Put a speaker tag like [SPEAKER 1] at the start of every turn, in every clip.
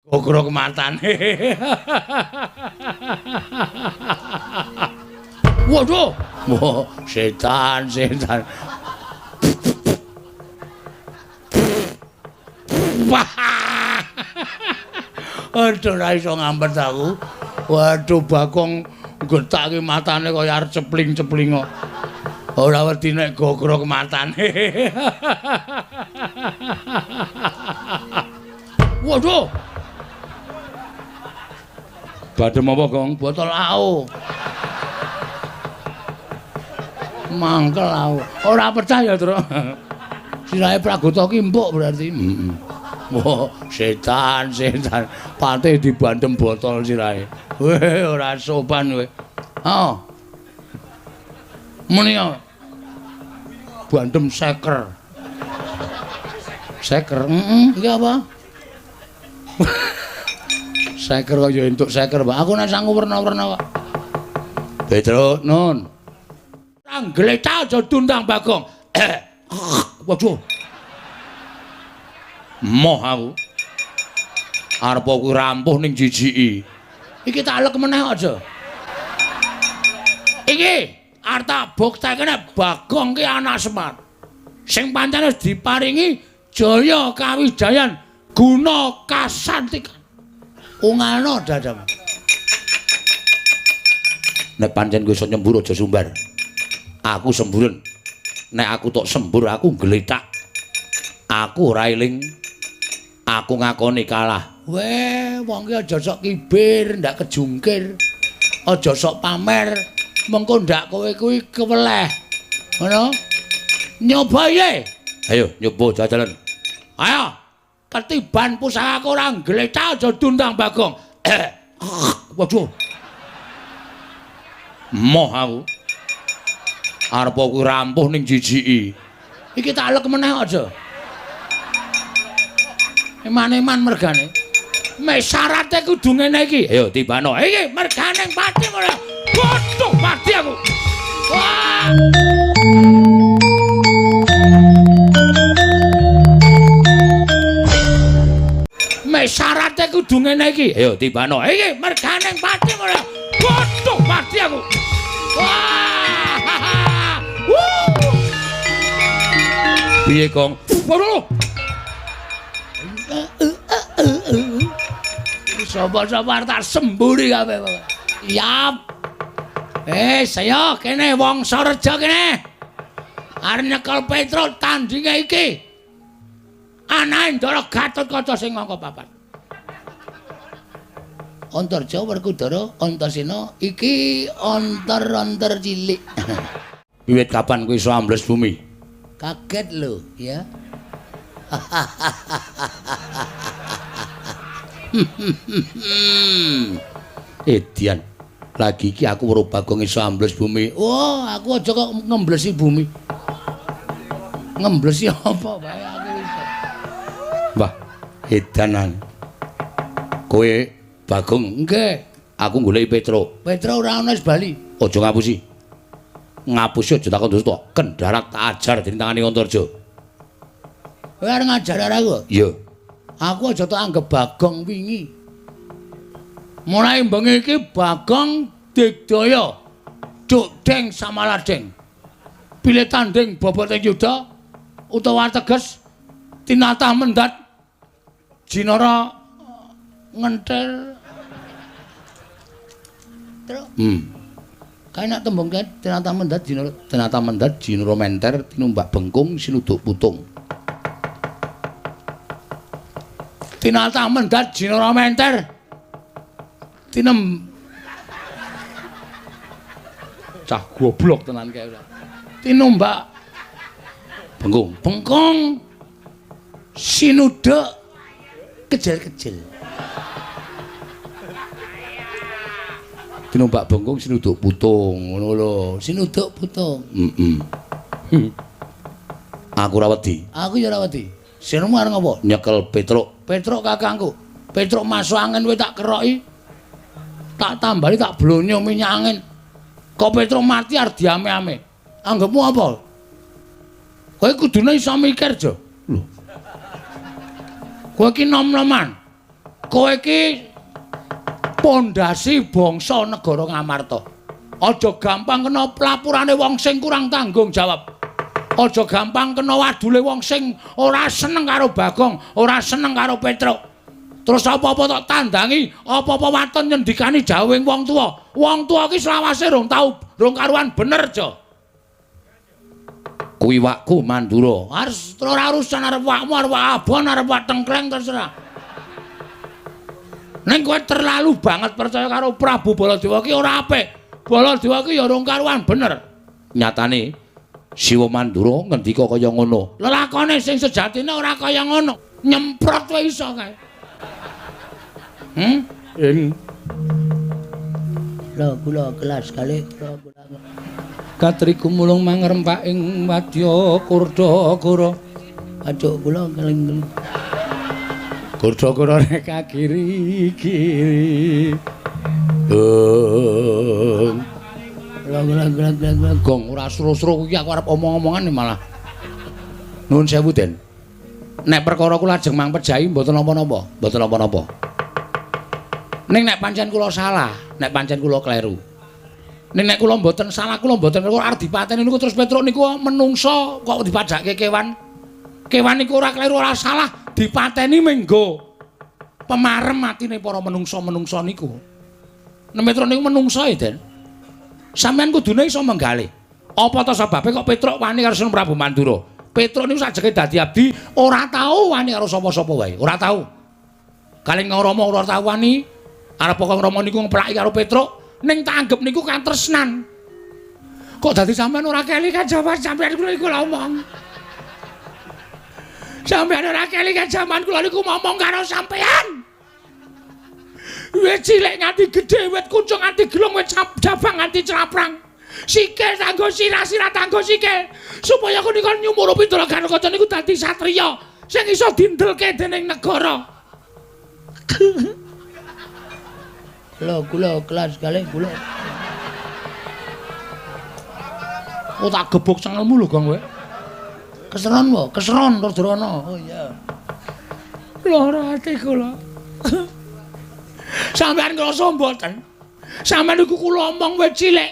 [SPEAKER 1] Gogrok matane. Waduh, wah, setan, setan. Wah. Aduh, ora iso ngampet aku. Waduh, Bagong getake matane kaya arep cepling-cepling kok. Ora wedi nek gogrok matane. Waduh. Badhe apa, Gong? Botol AO. Mangkel aku. Ora percaya, Truk. Sirahe Pragota ki empuk berarti. Heeh. Wah, setan, setan. Patih dibandem botol sirahe. Weh, ora sopan kowe. Oh. Muni ya. Bandem seker. Seker, heeh, iki apa? Seker kok ya entuk seker, Pak. Aku nek sangu werna-werna kok. Petruk, Nun. Angglecah aja dundang Bagong. Waduh. Moh aku. Arep kuwi rampuh ning jijiki. Iki tak lek meneh aja. Iki arep tak buktekne Bagong ki anak Semar. Sing pancen wis diparingi jaya kawijayan guna kasantikan. Ungalno dadamu. Nek pancen kowe iso nyembur aja sumbar. Aku semburen. Nek aku tok sembur aku gletak. Aku ora eling. Aku ngakoni kalah. Weh, wong ki aja sok kibir, ndak kejungkir. Aja sok pamer. Mengko ndak kowe kuwi keweleh. Ngono? Nyoba ye. Ayo nyoba jajalan. Ayo. Ketiban pusakaku ora glecah aja dundang Bagong. Waduh. Moh aku. Arep kuwi rampuh ning jijiki. Iki tak lek meneh aja. Eman-eman mergane. Mek syarate kudu ngene iki. Ayo tibano. Iki mergane pati ora. Waduh, mati aku. Wah. Mek syarate kudu ngene iki. Ayo tibano. Iki mergane pati ora. Waduh, mati aku. Wah. Piye, Kong? Waduh. Sapa-sapa arep tak semburi kabeh pokoke. Yap. Saya kene Wangsareja kene. Arep nyekel Petruk tandinge iki. Anake Ndara Gatotkaca sing angka 4. Antarja Werkudara Antasena iki antar-antar cilik. Wiwit kapan kowe iso ambles bumi? Kaget lho, ya. Edian, lagi iki aku weruh Bagong iso ambles bumi. Oh, aku aja kok ngemblesi bumi. Ngemblesi apa wae aku iso. Wah, edanan. Kowe Bagong, nggih. Aku goleki Petruk. Petruk ora ana wis bali. Aja ngapusi. Ngapusi aja takon dosa. Kendharat tak ajar dening tangane Antarja. Kowe arep ngajar aku? Iya. Aku aja tak anggep Bagong wingi. Mulai bengi iki Bagong digdaya. Duk deng samaladeng. Pilih tanding boboting yuda utawa teges tinatah mendat jinara ngenthel. Truk. Kae nek tembung kae tinatah mendat jinara, tinatah mendat jinara menter tinumbak bengkung sinuduk putung. Tinatah mendat jinara menter tinem cah goblok tenan kae ora. Tinumbak bengkung, bengkung sinuduk kejel-kejel. Tinumbak bengkung sinuduk putung ngono lho, sinuduk putung. Heeh. Aku ora wedi. Aku ya ora wedi. Sirmu arep ngopo? Nyekel Petruk. Petruk kakangku. Petruk masuk angin kowe tak keroki. Tak tambali tak blonyo minyak angin. Kok Petruk mati arep diame-ame. Anggepmu apa? Kowe kudune iso mikir, Jo. Lho. Kowe iki nom-noman. Kowe iki pondasi bangsa negara Ngamarta. Aja gampang kena pelapurane wong sing kurang tanggung jawab. Aja gampang kena wadule wong sing ora seneng karo Bagong, ora seneng karo Petruk. Terus apa-apa tok tandangi, apa-apa waton nyendikani jawing wong tuwa. Wong tuwa ki selawase rong tau, rong karuan bener, Jo. Kuwi wakku Mandura. Arep ora urusan arep wakmu, arep wak abon, arep wak tengkleng terserah. Ning kowe terlalu banget percaya karo Prabu Baladewa ki ora apik. Baladewa ki ya rong karuan bener. Nyatane Siwa Mandura ngendika kaya ngono. Lelakone sing sejatine ora kaya ngono. Nyemprot wae iso kae. Ing
[SPEAKER 2] Lho kula kelas kalih kula kula.
[SPEAKER 1] Katri gumulung mangrempak ing wadya Kurdakara.
[SPEAKER 2] Ajuk kula keling.
[SPEAKER 1] Kurdakara rek kiri-kiri. Gong.
[SPEAKER 2] Kula kula kula kula.
[SPEAKER 1] Gong ora sro-sro kuwi aku arep omong-omongan malah. Nuwun sewu, Den. Nek perkara kula ajeng mangpejahi mboten napa-napa, mboten napa-napa. Ning nek pancen kula salah, nek pancen kula kleru. Ning nek kula mboten salah, kula mboten kleru arep dipateni niku terus Petruk niku menungso kok dipadhakke kewan. Kewan niku ora kleru ora salah, dipateni menggo pemarem atine para menungso-menungso niku. Nek Petruk niku menungso e, Den. Sampeyan kudune iso menggalih. Apa ta sebabe kok Petruk wani karo Sunan Prabu Mandura? Petruk niku sajeke dadi abdi ora tau wani karo sapa-sapa wae, ora tau. Kalih Rama ora tau wani. Arep kok Rama niku ngeplaki karo Petruk, ning tak anggep niku katresnan. Kok dadi sampean ora kelingan jaman sampean kula iku ngomong. Sampean ora kelingan jaman kula niku ngomong karo sampean. Wit cilik nganti gedhe, wit kuncung nganti gelung, wit jabang nganti craprang. Sikil tanggo sirah, sirah tanggo sikil. Supaya kunika nyumurupi Ndara Gatotkaca niku dadi satriya sing iso dindelke dening negara.
[SPEAKER 2] Kula kula kelas kalih kula.
[SPEAKER 1] Oh tak gebuk cengelmu lho, Gong kowe.
[SPEAKER 2] Keseron wae, keseron Rudrono. Oh iya.
[SPEAKER 1] Lara ati kula. Sampeyan ngrasa mboten? Sampeyan niku kula omong wit cilik.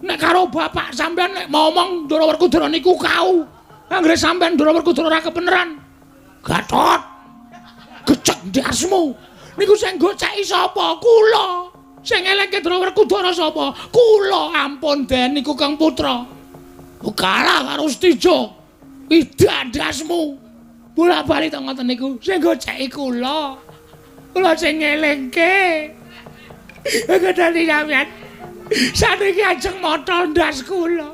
[SPEAKER 1] Nek karo bapak sampeyan nek ngomong Ndara Werkudara niku kau. Anggere sampeyan Ndara Werkudara ora kebeneran. Gatot. Gecek ndasmu. Niku sing goceki sapa? Kula. Sing eleke Ndara Werkudara sapa? Kula. Ampun Den niku Kang Putra. Kalah karo Stijo. Idak ndasmu. Bola-bali to ngoten niku. Sing goceki kula. Kula sing ngelingke. Kedali sampeyan. Saniki ajeng motol ndas kula.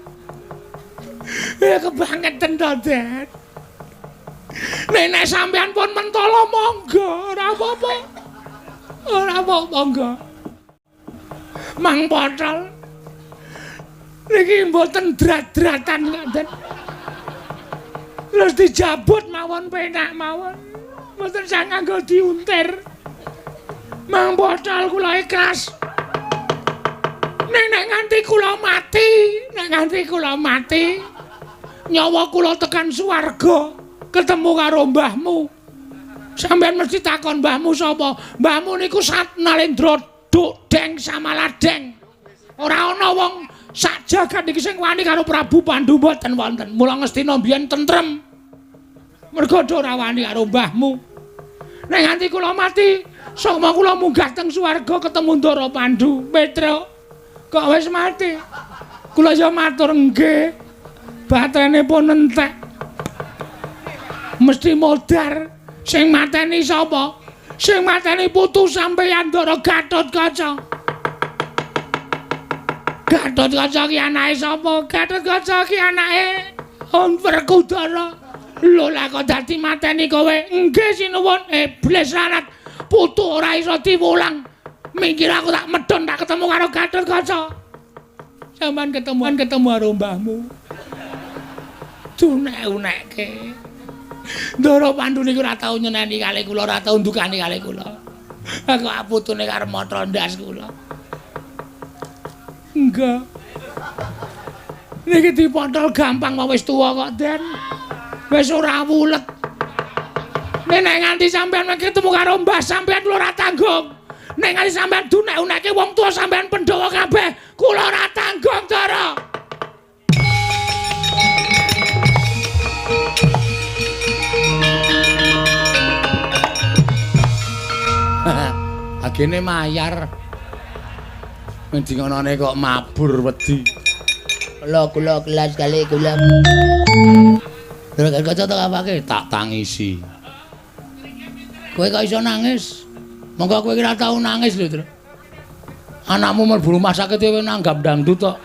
[SPEAKER 1] Kebangeten to, Den. Nek sampeyan pun mentolo monggo, ora apa-apa. Ora apa-apa monggo. Mang potol. Niki mboten drat-dratan ngoten. Terus dijabut mawon penak mawon. Mboten sang nganggo diuntir. Mang potol kula ikhlas. Nek nganti kula mati, nek nganti kula mati, nyawa kula tekan swarga, ketemu karo mbahmu. Sampeyan mesti takon mbahmu sapa? Mbahmu niku Sat Nalendra Duk Deng Samaladeng. Ora ana wong sak jagat iki sing wani karo Prabu Pandu mboten wonten. Mula Ngastina mbiyen tentrem. Mergo ora wani karo mbahmu. Nek nganti kula mati, sukma kula munggah teng swarga ketemu Ndara Pandu. Petruk kok wis mati. Kula ya matur nggih. Batrene pun entek. Mesti modar. Sing mateni sapa? Sing mateni putu sampeyan Ndara Gatotkaca. Gatotkaca ki anake sapa? Gatotkaca ki anake Werkudara. Lho lah kok dadi mateni kowe? Nggih sinuwun. Iblis larat. Putu ora iso diwulang. Minggir aku tak medhon tak ketemu karo Gatotkaca. Sampeyan ketemuan ketemu karo mbahmu. Dunek-unekke. Ndara Pandu niku ora tau nyeneni kalih kula, ora tau ndukani kalih kula. Aku putune karo motro ndas kula. Enggak. Niki dipotol gampang wae wis tuwa kok, Den. Wis ora wulet. Nek nganti sampean ketemu karo mbah sampean kula ora tanggung. Nek nganti sampean dunek-uneke wong tuwa sampean Pandhawa kabeh, kula ora tanggung, Ndara. Agene mayar. Ngendi ngonone kok mabur wedi.
[SPEAKER 2] Kula kelas kali kula.
[SPEAKER 1] Terus kaca tak apake? Tak tangisi. Kowe kok iso nangis? Monggo kowe ora tau nangis lho, Tru. Anakmu mlebu rumah sakit kowe nanggap dangdut tok.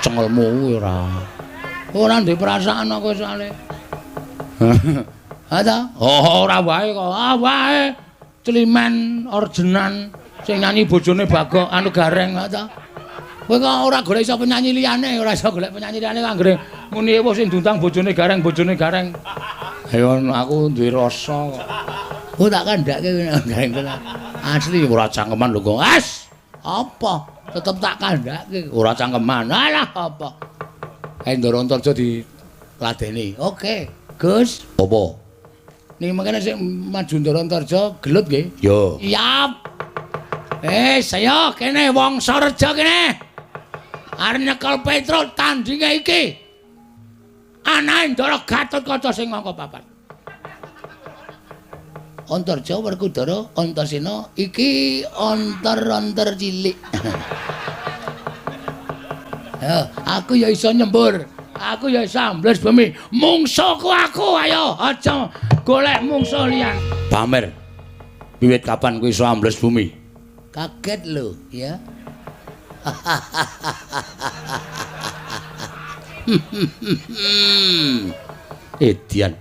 [SPEAKER 1] Cengelmu ora. Ora ndek perasaan kok soalé. Ha ta? Oh, ora wae kok. Ah wae. Climen orjenan sing nyanyi bojone Bagong anu Gareng ha ta. Kowe kok ora golek iso penyanyi liyane, ora iso golek penyanyi liyane anggere muni ewo sing diundang bojone Gareng, bojone Gareng. Ayo aku duwe rasa kok.
[SPEAKER 2] Oh tak kandhake Gareng tenan.
[SPEAKER 1] Asli ora cangkeman lho kok. As!
[SPEAKER 2] Apa? Tetep tak kandhake.
[SPEAKER 1] Ora cangkeman. Alah apa? Kae Ndara Antarja diladeni.
[SPEAKER 2] Oke, Gus.
[SPEAKER 1] Apa?
[SPEAKER 2] Niki mangkene sing maju Ndara Antarja gelut nggih?
[SPEAKER 1] Yo.
[SPEAKER 2] Siap.
[SPEAKER 1] Saya kene Wangsareja kene. Arep nyekel Petruk tandinge iki. Anake Ndara Gatotkaca sing angka 4.
[SPEAKER 2] Antarja Werkudara Antasena iki onter-onter cilik.
[SPEAKER 1] Ya, aku ya iso nyembur. Aku ya iso ambles bumi. Mungsuhku aku, ayo aja golek mungsuh liyan. Pamer. Wiwit kapan kowe iso ambles bumi?
[SPEAKER 2] Kaget lho, ya.
[SPEAKER 1] Edian.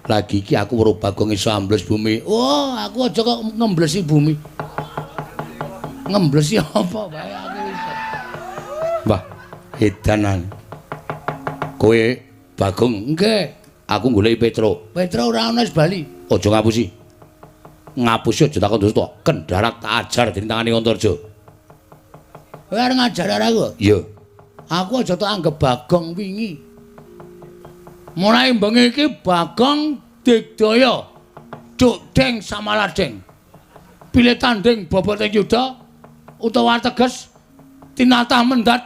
[SPEAKER 1] Lagi iki aku weruh Bagong iso ambles bumi.
[SPEAKER 2] Oh, aku aja kok ngemblesi bumi. Ngemblesi apa wae aku iso.
[SPEAKER 1] Mbah, edanan. Kowe Bagong?
[SPEAKER 2] Nggih.
[SPEAKER 1] Aku goleki Petruk.
[SPEAKER 2] Petruk ora ana wis bali.
[SPEAKER 1] Aja ngapusi. Ngapusi aja takon dosa. Kendharat tak ajar dening tangane Antarja.
[SPEAKER 2] Kowe arep ngajar aku?
[SPEAKER 1] Iya.
[SPEAKER 2] Aku aja tak anggep Bagong wingi.
[SPEAKER 1] Mulai bengi iki Bagong digdaya duk deng samaladeng. Pilih tanding boboting yuda utawa teges tinatah mendat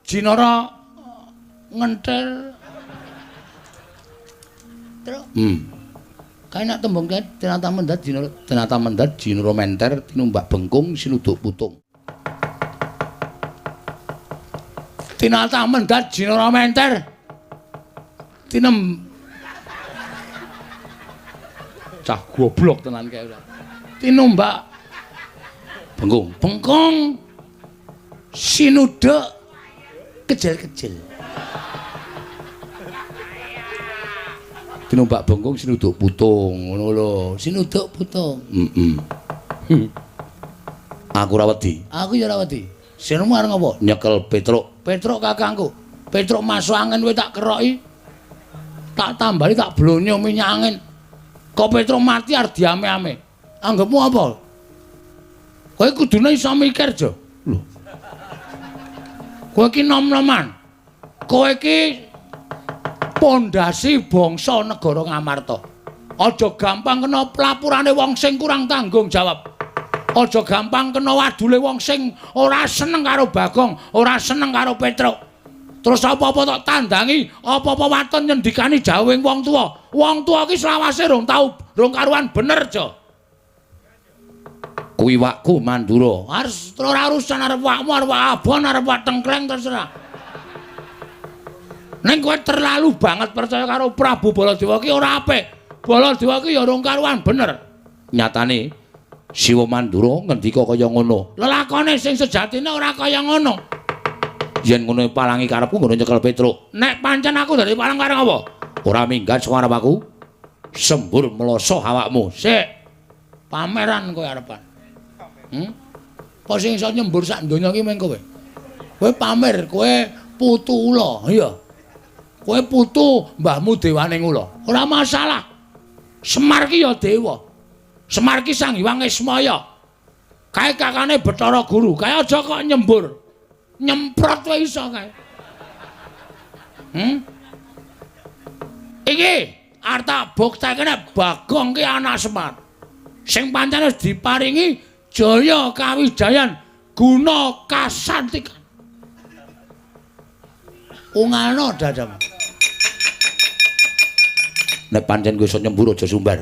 [SPEAKER 1] jinara ngenthel.
[SPEAKER 2] Truk. Kae nek tembung kae tinatah mendat jinara,
[SPEAKER 1] tinatah mendat jinara menter tinumbak bengkung sinuduk putung. Tinatah mendat jinara menter. Tinem cah goblok tenan kae ora. Tinumbak bengkung,
[SPEAKER 2] bengkung sinuduk kejel-kejel.
[SPEAKER 1] Tinumbak bengkung sinuduk putung ngono lho.
[SPEAKER 2] Sinuduk putung.
[SPEAKER 1] Heeh. Aku ora wedi.
[SPEAKER 2] Aku ya ora wedi. Sinemu arep ngopo?
[SPEAKER 1] Nyekel Petruk.
[SPEAKER 2] Petruk kakangku. Petruk masuk angin kowe tak keroki. Tak tambali tak blonyo minyak angin.
[SPEAKER 1] Kok Petruk mati arep diame-ame. Anggepmu apa? Kowe kudune iso mikir, Jo. Lho. Kowe iki nom-noman. Kowe iki pondasi bangsa negara Ngamarta. Aja gampang kena pelapurane wong sing kurang tanggung jawab. Aja gampang kena wadule wong sing ora seneng karo Bagong, ora seneng karo Petruk. Terus apa-apa tok tandangi, apa-apa waton nyendikani jawing wong tuwa. Wong tuwa iki selawase rong tau, rong karuan bener, Jo. Kuwi wakku Mandura.
[SPEAKER 2] Harus ora urusan arep wakmu, arep wak abon, arep wak tengkleng terserah.
[SPEAKER 1] Ning kowe terlalu banget percaya karo Prabu Baladewa ki ora apik. Baladewa ki ya rong karuan bener. Nyatane Siwa Mandura ngendika kaya ngono.
[SPEAKER 2] Lelakone sing sejatine ora kaya ngono.
[SPEAKER 1] Yen ngono palangi karepku ngono nyekel Petruk.
[SPEAKER 2] Nek pancen aku dadi palang karep apa?
[SPEAKER 1] Ora minggat saka arep aku. Sembur mloso awakmu.
[SPEAKER 2] Sik. Pameran kowe arepan. Apa sing iso nyembur sak donya iki mung kowe? Kowe pamer, kowe putu ula, iya. Kowe putu mbahmu dewaning ula. Ora masalah. Semar ki ya dewa. Semar ki Sang Hyang Ismaya. Kae kakane Bathara Guru. Kae aja kok nyembur. Nyemprot wae iso kae. Iki Arep tak buktekne Bagong ki anak Semar. Sing pancen wis diparingi jaya kawijayan guna kasantikan. Ungalno dadamu.
[SPEAKER 1] Nek pancen kowe iso nyembur aja sumbar.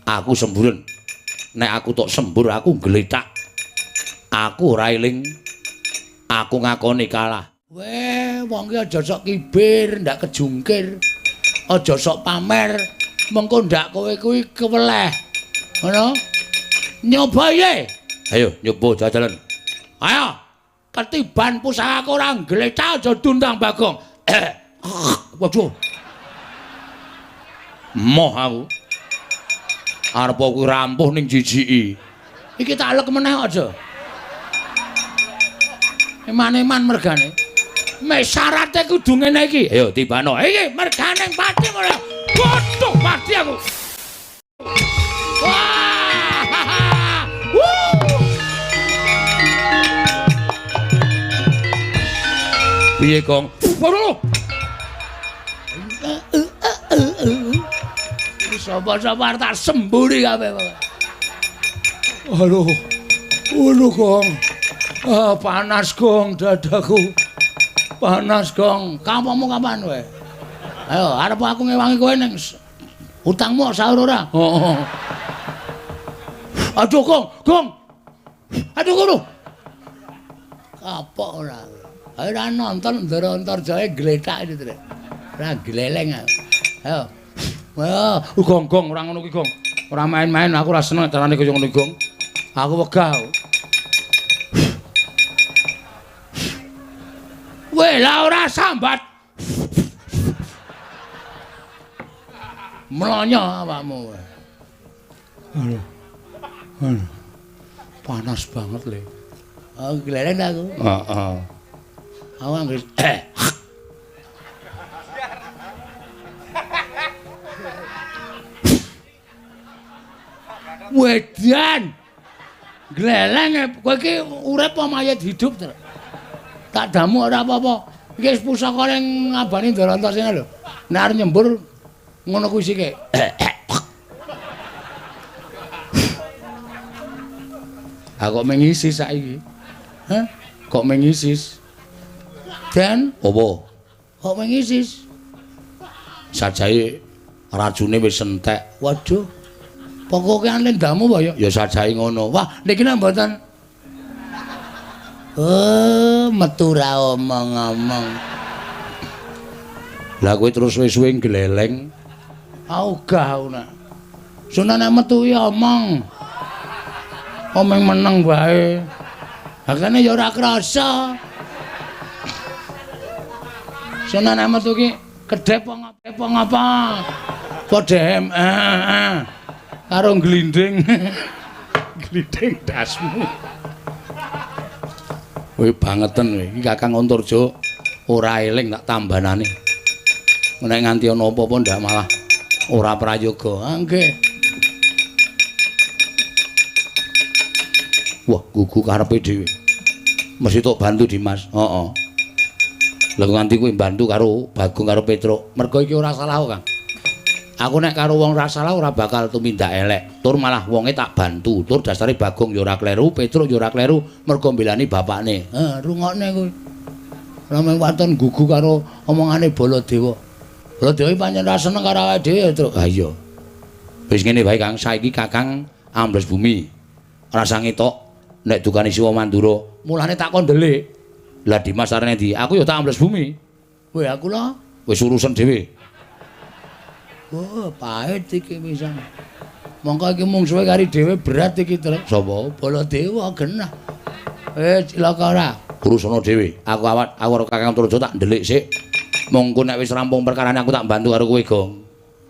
[SPEAKER 1] Aku semburen. Nek aku tok sembur aku gletak. Aku ora eling. Aku ngakoni kalah.
[SPEAKER 2] Weh, wong ki aja sok kibir, ndak kejungkir. Aja sok pamer, mengko ndak kowe kuwi keweleh. Ngono? Nyoba ye.
[SPEAKER 1] Ayo nyoba jajalan.
[SPEAKER 2] Ayo. Ketiban pusakaku ora gletak aja dundang Bagong.
[SPEAKER 1] Waduh. Moh aku. Arep kuwi rampuh ning jijiki.
[SPEAKER 2] Iki tak alek meneh aja. Eman-eman mergane. Mek syarate kudu ngene iki.
[SPEAKER 1] Ayo tibano.
[SPEAKER 2] Iki mergane pati ora. Waduh, mati aku. Wah.
[SPEAKER 1] Piye, Gong?
[SPEAKER 2] Waduh. Sapa-sapa tak semburi kabeh. Aduh. Aduh, Gong. Ah, panas, Gong, dadaku. Panas, Gong. Kampungmu kapan kowe? Ayo, arep aku ngewangi kowe ning utangmu sahur ora? Heeh. Aduh, Gong, Gong. Aduh, kono. Kapok ora. Ayo ora nonton Ndara Antarjaya gletak iki, Trek. Ora gleleng aku. Ayo. Wah,
[SPEAKER 1] Gong, Gong, ora ngono kuwi, Gong. Ora main-main, aku ora seneng carane kaya ngono, Gong. Aku wegah.
[SPEAKER 2] Weh, lah ora sambat. Mlonyo awakmu.
[SPEAKER 1] Aduh. Aduh. Panas banget, Le.
[SPEAKER 2] Oh, gleleng aku.
[SPEAKER 1] Heeh.
[SPEAKER 2] Aku anggere Wedan. Gleleng kowe iki urip apa mayit hidup, Trek? Tak damu ora apa-apa. Iki wis pusaka ning ngabani Ndara Antasena lho. Nek arep nyembur ngono kuwi sike.
[SPEAKER 1] Aku kok mengisi saiki.
[SPEAKER 2] Hah?
[SPEAKER 1] Kok mengisis?
[SPEAKER 2] Dan
[SPEAKER 1] apa?
[SPEAKER 2] Kok mengisis?
[SPEAKER 1] Sajae racune wis entek.
[SPEAKER 2] Waduh. Pokoke lendamu apa ya?
[SPEAKER 1] Ya sajae ngono.
[SPEAKER 2] Wah, niki nek mboten. Oh, metu ra omong-omong.
[SPEAKER 1] Lah kowe terus suwe-suwe gleleng.
[SPEAKER 2] Ogah aku nak. Sunane metu ya omong. Omong meneng wae. Hakane ya ora krasa. Sunane metu ki kedhep apa ngapa. Padha karo glinding.
[SPEAKER 1] Glinding dasmu. Kowe bangeten kowe. Iki Kakang Antarja ora eling tak tambanane. Nek nganti ana apa-apa ndak malah ora prayoga.
[SPEAKER 2] Ah nggih.
[SPEAKER 1] Wah, gugu karepe dhewe. Mesti tok bantu Dimas. Heeh. Lha nganti kowe bantu karo Bagong karo Petruk. Mergo iki ora salah kok, Kang. Aku nek karo wong ora salah ora bakal tumindak elek. Tur malah wonge tak bantu. Tur dasare Bagong ya ora kleru, Petruk ya ora kleru, mergo mbelani bapakne.
[SPEAKER 2] Heh, rungokne kuwi. Ora mung waton gugu karo omongane Baladewa. Baladewa pancen ora seneng karo awake dhewe ya, Truk.
[SPEAKER 1] Ha iya. Wis ngene wae, Kang. Saiki Kakang ambles bumi. Rasa ngetok nek dukane Siwa Mandura.
[SPEAKER 2] Mulane tak kon ndelik.
[SPEAKER 1] Lah Dimas arene ndi? Aku ya tak ambles bumi.
[SPEAKER 2] Weh, aku lho
[SPEAKER 1] wis urusan dhewe.
[SPEAKER 2] Oh, pahit iki pisan. Mongko iki mungsuhe kari dhewe berat iki, Truk.
[SPEAKER 1] Sapa?
[SPEAKER 2] Baladewa genah. Cilaka ora.
[SPEAKER 1] Urusana dhewe. Aku awat aku karo Kakang Antarja tak ndelik sik. Mongko nek wis rampung perkarane aku tak bantu karo kowe, Gong.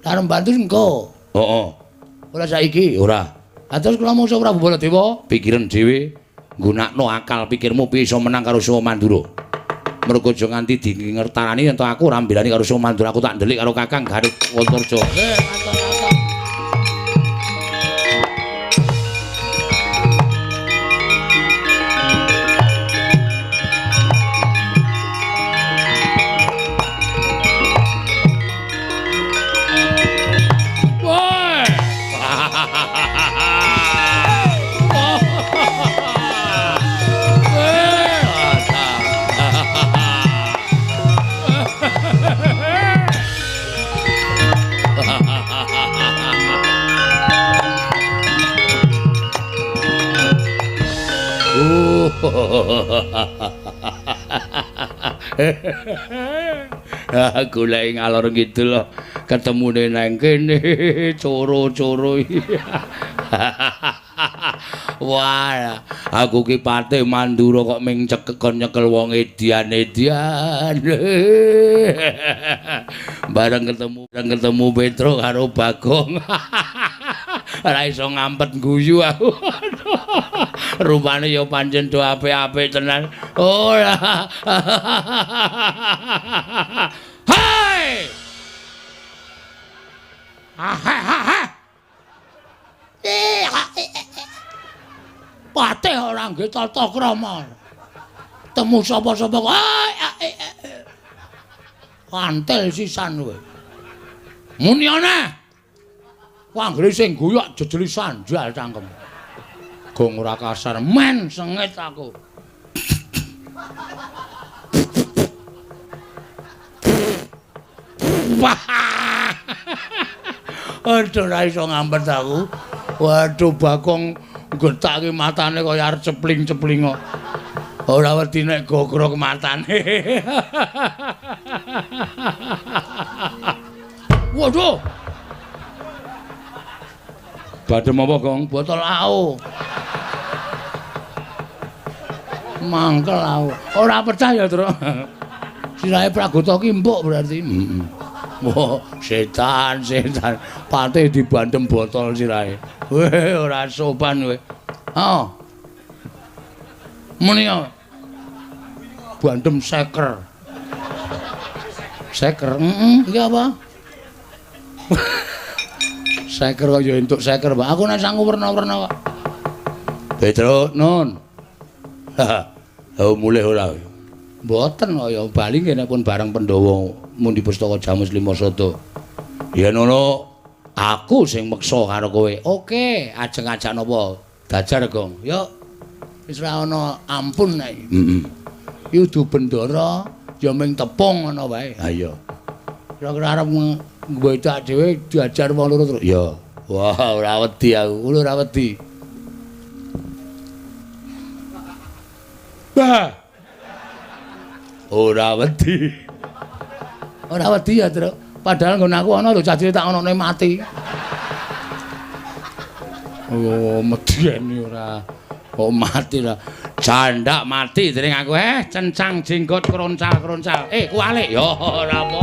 [SPEAKER 2] Arep bantu engko.
[SPEAKER 1] Heeh.
[SPEAKER 2] Ora saiki?
[SPEAKER 1] Ora.
[SPEAKER 2] Ha terus kula mungsuh Prabu Baladewa,
[SPEAKER 1] pikiran dhewe, nggunakno akal pikirmu piye iso menang karo Siwa Mandura. Mergo aja nganti dingertarani yen to aku ora mbelani karo Siwa Mandura, aku tak ndelik karo Kakang Garut Antarja.
[SPEAKER 2] Nggih,
[SPEAKER 1] Golek ngalor ngidul ketemune nang kene coro-coro. Wah, aku ki patih Mandura kok ming cekekon nyekel wong edian-edian. Bareng ketemu Petro karo Bagong. Ora iso ngampet guyu aku. Rupane ya pancen do apik-apik tenan. Ora. Hai! Ha ha ha. Patih ora nggih tata krama. Temu sapa-sapa kok. Antel sisan kowe. Muni ana. Anggere sing guyok jejeli sanjal cangkem. Gong ora kasar men sengit aku. Aduh ora iso ngampet aku. Waduh Bagong gethake matane kaya arep cepling-cepling kok. Ora wedi nek gogrok matane. Waduh. Badhe apa, Gong? Botol AO. Mangkel aku. Ora percaya, Truk. Sirahe Pragota ki empuk berarti. Heeh. Wah, setan, setan. Patih dibandem botol sirahe. Weh, ora sopan kowe. Oh. Muni ya. Bandem seker. Seker, heeh, iki apa? Seker kok ya entuk seker, Pak. Aku nek sangu werna-werna kok. Petro, nun. Oh, mulih ora. Mboten kok ya bali nggih nek pun bareng Pandhawa mundi pustaka Jamus Lima Sada. Yen ngono aku sing meksa karo kowe. Oke, ajeng ajak napa? Dajar, Gong. Yuk. Wis ora ana ampun nek iki. Heeh. Iki udu bendara ya ming tepung ngono wae. Ha iya. Kira-kira arep ngwedak dhewe diajar wong loro terus. Ya. Wah, ora wedi aku. Kulo ora wedi. Bah. Ora wedi. Ora wedi ya, Truk. Padahal nggon aku ana lho cah cilik tak onone mati. Oh, medeni ora. Kok mati lah. Jandak mati dening aku cencang jenggot kroncal-kroncal. Kualik ya ora apa.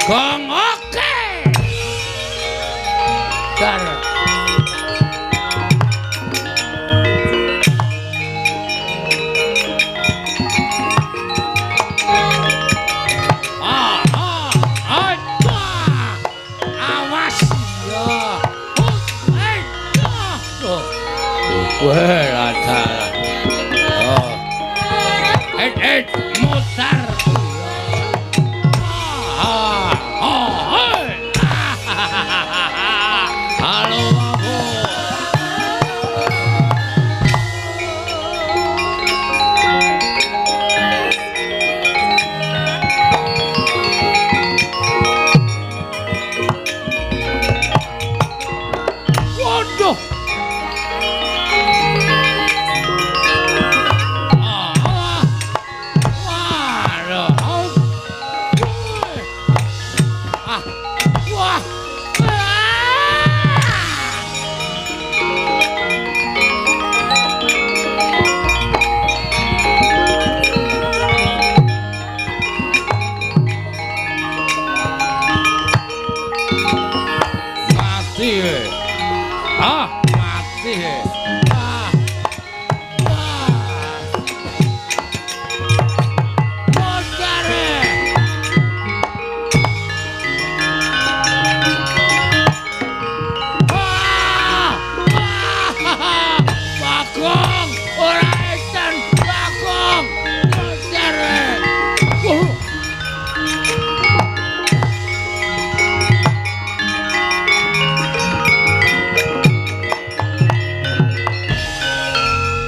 [SPEAKER 1] Gong oke. Dar. Awas ya. Wah, rata. Oh. Mutar. Halo aku. Waduh.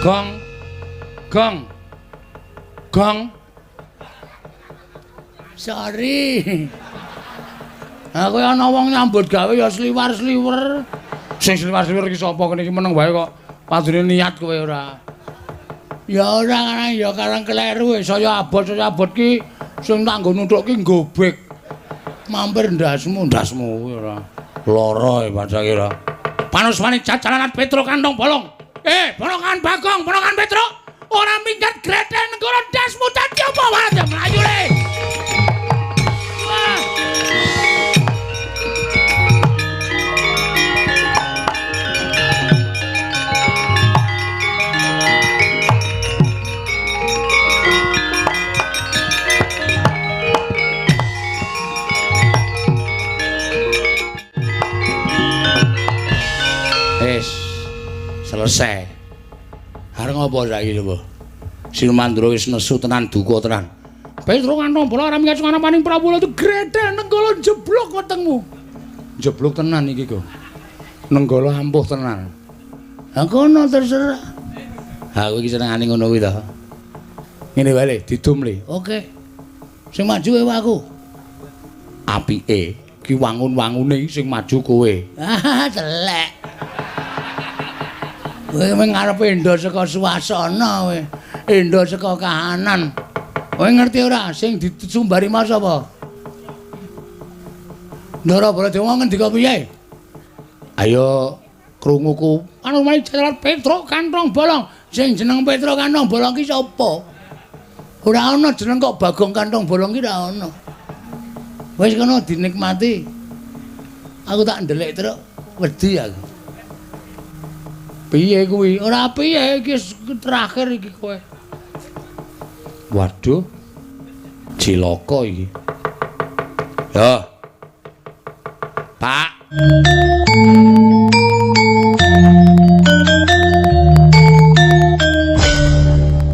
[SPEAKER 1] Gong. Gong. Gong. Sorry. Aku ana wong nyambut gawe ya sliwar-sliwer. Sing sliwar-sliwer iki sapa kene iki meneng wae kok. Padune niat kowe ora. Ya ora karang ya karang kleru saya abot ki sing tak nggo nuthuk ki nggobek. Mampir ndasmu, ndasmu kuwi ora. Lara e padha kira. Panuswane jajalanan Petro kantong bolong. Ponokan Bagong, ponokan Petro. Ora minggat greten negara ndasmu dadi apa wae mlayu le. Wah. Wis selesai. Arep ngopo saiki coba? Silmandra wis nesu tenan duka tenan. Petro kantong bola ora minggat sungana paning Prabu itu gredel nenggala jeblok wetengmu. Jeblok tenan iki kok. Nenggala ampuh tenan. Ha kono terserah. Ha kowe iki senengane ngono kuwi to. Ngene wae le, didum le. Oke. Sing maju kowe aku. Apike ki wangun-wangune sing maju kowe. Ah, telek. Kowe ngarepe endo saka suasana kowe. Endo saka kahanan. Kowe ngerti ora sing disumbari mau sapa? Ndara Baladewa ngendika piye? Ayo krunguku. Anu jalan Petro kantong bolong. Sing jeneng Petro kantong bolong ki sapa? Ora ana jeneng kok Bagong kantong bolong ki ora ana. Wis kono dinikmati. Aku tak ndelik truk wedi aku. Piye kuwi? Ora piye iki terakhir iki kowe. Waduh. Cilaka iki. Yo. Pak.